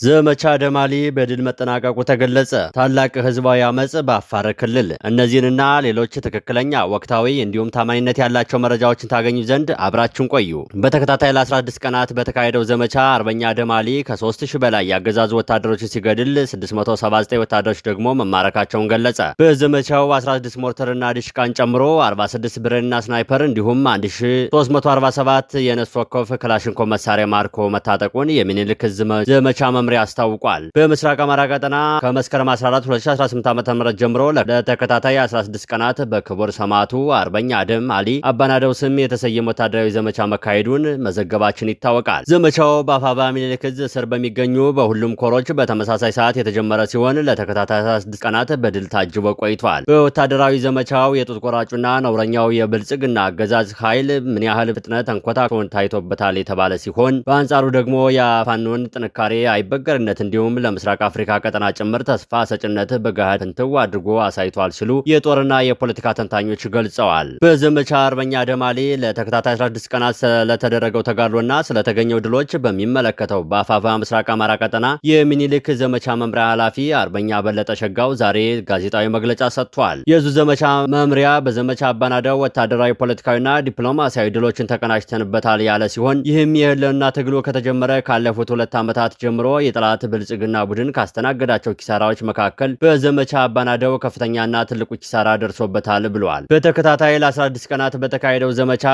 ዘመቻ ደማሊ በድል መጠናቀቁ ተገለጸ። ታላቅ ህዝባዊ አመጽ በአፋር ክልል። እነዚህንና ሌሎች ትክክለኛ፣ ወቅታዊ እንዲሁም ታማኝነት ያላቸው መረጃዎችን ታገኙ ዘንድ አብራችሁን ቆዩ። በተከታታይ ለ16 ቀናት በተካሄደው ዘመቻ አርበኛ ደማሊ ከ3000 በላይ የአገዛዙ ወታደሮችን ሲገድል 679 ወታደሮች ደግሞ መማረካቸውን ገለጸ። በዘመቻው 16 ሞርተርና ዲሽቃን ጨምሮ 46 ብሬንና ስናይፐር እንዲሁም 1347 የነፍስ ወከፍ ክላሽንኮቭ መሳሪያ ማርኮ መታጠቁን የሚኒልክ ዘመቻ መምሪያ አስታውቋል። በምስራቅ አማራ ቀጠና ከመስከረም 14 2018 ዓ.ም ጀምሮ ለተከታታይ 16 ቀናት በክቡር ሰማዕቱ አርበኛ አደም አሊ አባናደው ስም የተሰየመ ወታደራዊ ዘመቻ መካሄዱን መዘገባችን ይታወቃል። ዘመቻው በአፋባ ሚኒልክ ዕዝ ስር በሚገኙ በሁሉም ኮሮች በተመሳሳይ ሰዓት የተጀመረ ሲሆን ለተከታታይ 16 ቀናት በድል ታጅቦ ቆይቷል። በወታደራዊ ዘመቻው የጡት ቆራጩና ነውረኛው የብልጽግና አገዛዝ ኃይል ምን ያህል ፍጥነት ተንኮታኩቶ ታይቶበታል የተባለ ሲሆን፣ በአንጻሩ ደግሞ የፋኖን ጥንካሬ፣ አይበገርነት እንዲሁም ለምስራቅ አፍሪካ ቀጠና ጭምር ተስፋ ሰጭነት በገሃድ ፍንትው አድርጎ አሳይቷል ሲሉ የጦርና የፖለቲካ ተንታኞች ገልጸዋል። በዘመቻ አርበኛ ደማሊ ለተከታታይ 16 ቀናት ስለተደረገው ተጋድሎና ስለተገኘው ድሎች በሚመለከተው በአፋባ ምስራቅ አማራ ቀጠና የሚኒልክ ዘመቻ መምሪያ ኃላፊ አርበኛ በለጠ ሸጋው ዛሬ ጋዜጣዊ መግለጫ ሰጥቷል። የዙ ዘመቻ መምሪያ በዘመቻ አባናደው ወታደራዊ፣ ፖለቲካዊና ዲፕሎማሲያዊ ድሎችን ተቀናጅተንበታል ያለ ሲሆን፣ ይህም የህልውና ትግሉ ከተጀመረ ካለፉት 2 ዓመታት ጀምሮ የጠላት ብልጽግና ቡድን ካስተናገዳቸው ኪሳራዎች መካከል በዘመቻ አባናደው ከፍተኛና ትልቁ ኪሳራ ደርሶበታል ብሏል። በተከታታይ ለ16 ቀናት በተካሄደው ዘመቻ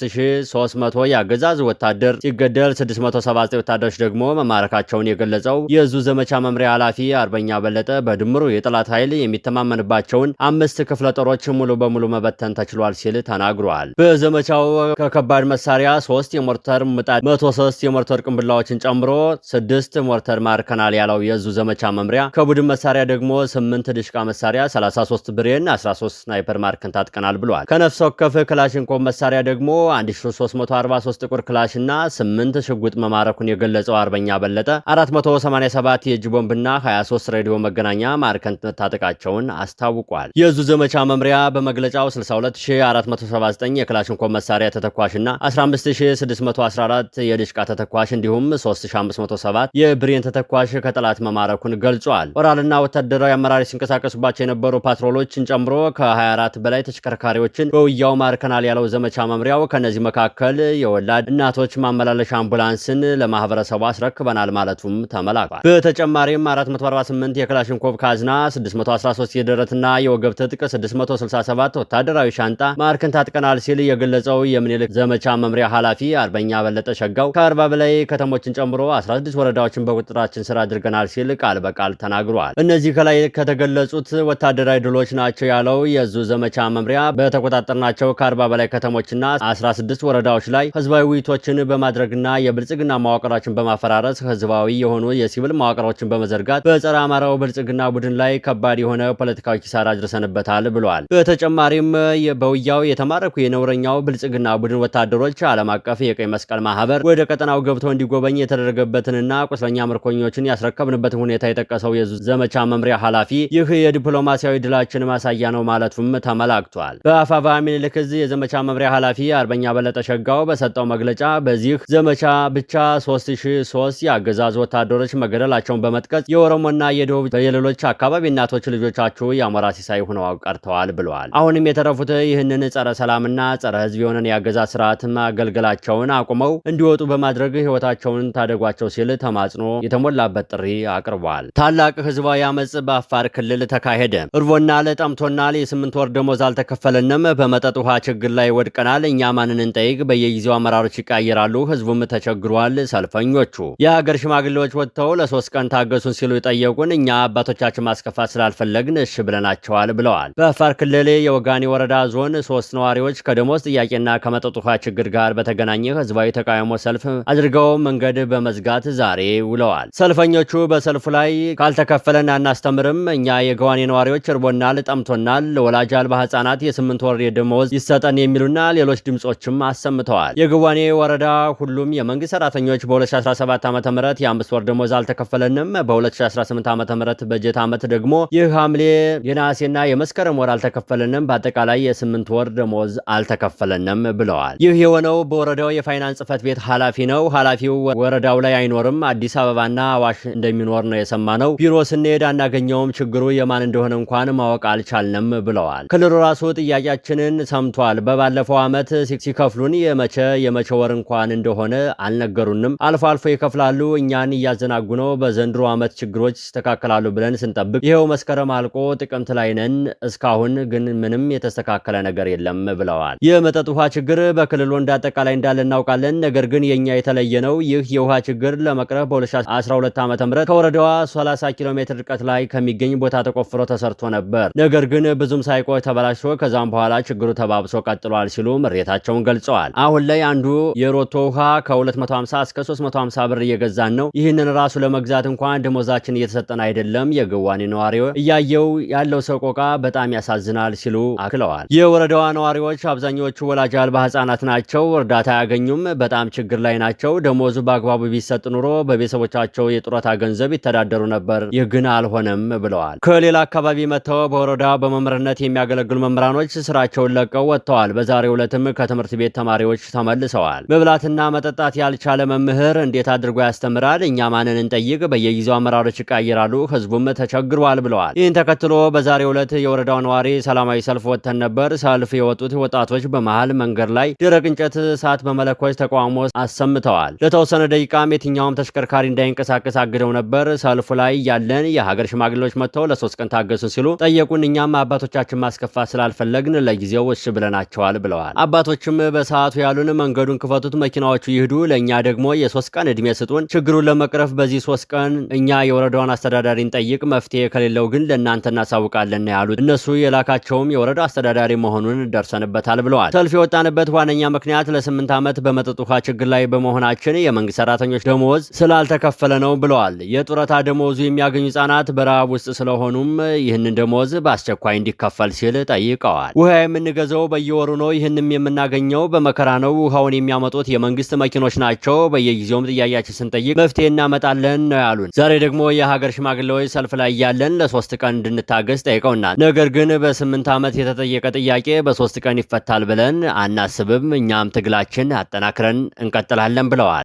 3300 የአገዛዙ ወታደር ሲገደል 679 ወታደሮች ደግሞ መማረካቸውን የገለጸው የዙ ዘመቻ መምሪያ ኃላፊ አርበኛ በለጠ፣ በድምሩ የጠላት ኃይል የሚተማመንባቸውን አምስት ክፍለ ጦሮች ሙሉ በሙሉ መበተን ተችሏል ሲል ተናግሯል። በዘመቻው ከከባድ መሳሪያ ሶስት የሞርተር ምጣድ፣ 103 የሞርተር ቅንብላዎችን ጨምሮ ስድስት ሞርተር ማርከናል ያለው የዙ ዘመቻ መምሪያ፣ ከቡድን መሳሪያ ደግሞ ስምንት ድሽቃ መሳሪያ፣ 33 ብሬን፣ 13 ስናይፐር ማርከን ታጥቀናል ብሏል። ከነፍስ ወከፍ ክላሽንኮቭ መሳሪያ ደግሞ 1343 ጥቁር ክላሽ እና 8 ሽጉጥ መማረኩን የገለጸው አርበኛ በለጠ፣ 487 የእጅ ቦምብና 23 ሬዲዮ መገናኛ ማርከን መታጠቃቸውን አስታውቋል። የዙ ዘመቻ መምሪያ በመግለጫው 62479 የክላሽንኮቭ መሳሪያ ተተኳሽና 15614 የድሽቃ ተተኳሽ እንዲሁም 3507 የብሬን ተተኳሽ ከጠላት መማረኩን ገልጿል። ኦራልና ወታደራዊ አመራሮች ሲንቀሳቀሱባቸው የነበሩ ፓትሮሎችን ጨምሮ ከ24 በላይ ተሽከርካሪዎችን በውጊያው ማርከናል ያለው ዘመቻ መምሪያው፣ ከእነዚህ መካከል የወላድ እናቶች ማመላለሻ አምቡላንስን ለማህበረሰቡ አስረክበናል ማለቱም ተመላክቷል። በተጨማሪም 448 የክላሽንኮቭ ካዝና፣ 613 የደረትና የወገብ ትጥቅ፣ 667 ወታደራዊ ሻንጣ ማርከን ታጥቀናል ሲል የገለጸው የምኒልክ ዘመቻ መምሪያ ኃላፊ አርበኛ በለጠ ሸጋው፣ ከ40 በላይ ከተሞችን ጨምሮ 16 ወረዳዎችን በቁጥጥራችን ስር አድርገናል ሲል ቃል በቃል ተናግሯል። እነዚህ ከላይ ከተገለጹት ወታደራዊ ድሎች ናቸው ያለው የዙ ዘመቻ መምሪያ፣ በተቆጣጠርናቸው ከ40 በላይ ከተሞችና 16 ወረዳዎች ላይ ህዝባዊ ውይይቶችን በማድረግና የብልጽግና መዋቅሮችን በማፈራረስ ህዝባዊ የሆኑ የሲቪል መዋቅሮችን በመዘርጋት በጸረ አማራው ብልጽግና ቡድን ላይ ከባድ የሆነ ፖለቲካዊ ኪሳራ አድርሰንበታል ብሏል። በተጨማሪም በውጊያው የተማረኩ የነውረኛው ብልጽግና ቡድን ወታደሮች ዓለም አቀፍ የቀይ መስቀል ማህበር ወደ ቀጠናው ገብቶ እንዲጎበኝ የተደረገበትንና ቁስለኛ ምርኮኞችን ያስረከብንበትን ሁኔታ የጠቀሰው የዘመቻ መምሪያ ኃላፊ፣ ይህ የዲፕሎማሲያዊ ድላችን ማሳያ ነው ማለቱም ተመላክቷል። በአፋባ ሚኒልክ ዕዝ የዘመቻ መምሪያ ኃላፊ አርበኛ በለጠ ሸጋው በሰጠው መግለጫ፣ በዚህ ዘመቻ ብቻ 3003 የአገዛዝ ወታደሮች መገደላቸውን በመጥቀስ የኦሮሞና የደቡብ የሌሎች አካባቢ እናቶች ልጆቻችሁ የአሞራ ሲሳይ ሆነው ቀርተዋል ብለዋል። አሁንም የተረፉት ይህንን ጸረ ሰላምና ጸረ ሕዝብ የሆነን የአገዛዝ ስርዓት ማገልገላቸውን አቁመው እንዲወጡ በማድረግ ህይወታቸውን ታደጓቸው ሲል ተማጽኖ የተሞላበት ጥሪ አቅርቧል። ታላቅ ህዝባዊ አመጽ በአፋር ክልል ተካሄደ። እርቦናል፣ ጠምቶናል፣ የ8 ወር ደሞዝ አልተከፈለንም፣ በመጠጥ ውሃ ችግር ላይ ወድቀናል። እኛ ማንን እንጠይቅ? በየጊዜው አመራሮች ይቀያየራሉ፣ ህዝቡም ተቸግሯል። ሰልፈኞቹ የሀገር ሽማግሌዎች ወጥተው ለ3 ቀን ታገሱን ሲሉ የጠየቁን፣ እኛ አባቶቻችን ማስከፋት ስላልፈለግን እሽ ብለናቸዋል ብለዋል። በአፋር ክልል የወጋኒ ወረዳ ዞን ሶስት ነዋሪዎች ከደሞዝ ጥያቄና ከመጠጥ ውሃ ችግር ጋር በተገናኘ ህዝባዊ ተቃውሞ ሰልፍ አድርገው መንገድ በመዝጋት ዛሬ ውለዋል። ሰልፈኞቹ በሰልፉ ላይ ካልተከፈለን አናስተምርም፣ እኛ የገዋኔ ነዋሪዎች እርቦናል፣ ጠምቶናል፣ ለወላጅ አልባ ህጻናት የ8 ወር የደሞዝ ይሰጠን የሚሉና ሌሎች ድምጾችም አሰምተዋል። የገዋኔ ወረዳ ሁሉም የመንግስት ሰራተኞች በ2017 ዓ ም የ5 ወር ደሞዝ አልተከፈለንም፣ በ2018 ዓ ም በጀት ዓመት ደግሞ ይህ ሐምሌ፣ የነሐሴና የመስከረም ወር አልተከፈለንም፣ በአጠቃላይ የ8 ወር ደሞዝ አልተከፈለንም ብለዋል። ይህ የሆነው በወረዳው የፋይናንስ ጽህፈት ቤት ኃላፊ ነው። ኃላፊው ወረዳው ላይ አይኖርም፣ አዲስ አበባ አበባና አዋሽ እንደሚኖር ነው የሰማነው። ቢሮ ስንሄድ አናገኘውም። ችግሩ የማን እንደሆነ እንኳን ማወቅ አልቻልንም ብለዋል። ክልሉ ራሱ ጥያቄያችንን ሰምቷል። በባለፈው ዓመት ሲከፍሉን የመቼ የመቼ ወር እንኳን እንደሆነ አልነገሩንም። አልፎ አልፎ ይከፍላሉ። እኛን እያዘናጉ ነው። በዘንድሮ ዓመት ችግሮች ይስተካከላሉ ብለን ስንጠብቅ ይኸው መስከረም አልቆ ጥቅምት ላይ ነን። እስካሁን ግን ምንም የተስተካከለ ነገር የለም ብለዋል። የመጠጥ ውሃ ችግር በክልሉ እንዳጠቃላይ እንዳለ እናውቃለን። ነገር ግን የኛ የተለየ ነው። ይህ የውሃ ችግር ለመቅረፍ በ2012 ዓ.ም ከወረዳዋ 30 ኪሎ ሜትር ርቀት ላይ ከሚገኝ ቦታ ተቆፍሮ ተሰርቶ ነበር። ነገር ግን ብዙም ሳይቆይ ተበላሽቶ ከዛም በኋላ ችግሩ ተባብሶ ቀጥሏል ሲሉ ምሬታቸውን ገልጸዋል። አሁን ላይ አንዱ የሮቶ ውሃ ከ250 እስከ 350 ብር እየገዛን ነው። ይህንን ራሱ ለመግዛት እንኳን ደሞዛችን እየተሰጠን አይደለም። የገዋኔ ነዋሪው እያየው ያለው ሰቆቃ በጣም ያሳዝናል ሲሉ አክለዋል። የወረዳዋ ነዋሪዎች አብዛኛዎቹ ወላጅ አልባ ህጻናት ናቸው። እርዳታ አያገኙም። በጣም ችግር ላይ ናቸው። ደሞዙ በአግባቡ ቢሰጥ ኑሮ በቤተሰቦቻቸው የጡረታ ገንዘብ ይተዳደሩ ነበር። ይህ ግን አልሆነም ብለዋል። ከሌላ አካባቢ መጥተው በወረዳ በመምህርነት የሚያገለግሉ መምህራኖች ስራቸውን ለቀው ወጥተዋል። በዛሬው ዕለትም ከትምህርት ቤት ተማሪዎች ተመልሰዋል። መብላትና መጠጣት ያልቻለ መምህር እንዴት አድርጎ ያስተምራል? እኛ ማንን እንጠይቅ? በየጊዜው አመራሮች ይቀያየራሉ፣ ህዝቡም ተቸግሯል ብለዋል። ይህን ተከትሎ በዛሬው ዕለት የወረዳው ነዋሪ ሰላማዊ ሰልፍ ወጥተን ነበር። ሰልፍ የወጡት ወጣቶች በመሃል መንገድ ላይ ደረቅ እንጨት እሳት በመለኮስ ተቃውሞ አሰምተዋል። ለተወሰነ ደቂቃም የትኛውም ተሽከርካሪ እንዳይንቀሳቀስ አግደው ነበር። ሰልፉ ላይ ያለን የሀገር ሽማግሌዎች መጥተው ለ3 ቀን ታገሱን ሲሉ ጠየቁን። እኛም አባቶቻችን ማስከፋት ስላልፈለግን ለጊዜው እሺ ብለናቸዋል ብለዋል። አባቶችም በሰዓቱ ያሉን መንገዱን ክፈቱት፣ መኪናዎቹ ይሂዱ፣ ለእኛ ደግሞ የ3 ቀን እድሜ ስጡን። ችግሩን ለመቅረፍ በዚህ 3 ቀን እኛ የወረዳውን አስተዳዳሪ እንጠይቅ፣ መፍትሄ ከሌለው ግን ለእናንተ እናሳውቃለን ያሉት እነሱ የላካቸውም የወረዳው አስተዳዳሪ መሆኑን ደርሰንበታል ብለዋል። ሰልፍ የወጣንበት ዋነኛ ምክንያት ለ8 ዓመት በመጠጥ ውሃ ችግር ላይ በመሆናችን የመንግስት ሰራተኞች ደሞዝ ስላልተከፈለ ነው ብለዋል። የጡረታ ደሞዙ የሚያገኙ ህጻናት በረሃብ ውስጥ ስለሆኑም ይህንን ደሞዝ በአስቸኳይ እንዲከፈል ሲል ጠይቀዋል። ውሃ የምንገዛው በየወሩ ነው። ይህንም የምናገኘው በመከራ ነው። ውሃውን የሚያመጡት የመንግስት መኪኖች ናቸው። በየጊዜውም ጥያቄያችን ስንጠይቅ መፍትሄ እናመጣለን ነው ያሉን። ዛሬ ደግሞ የሀገር ሽማግሌዎች ሰልፍ ላይ ያለን ለ3 ቀን እንድንታገስ ጠይቀውናል። ነገር ግን በ8 ዓመት የተጠየቀ ጥያቄ በ3 ቀን ይፈታል ብለን አናስብም። እኛም ትግላችን አጠናክረን እንቀጥላለን ብለዋል።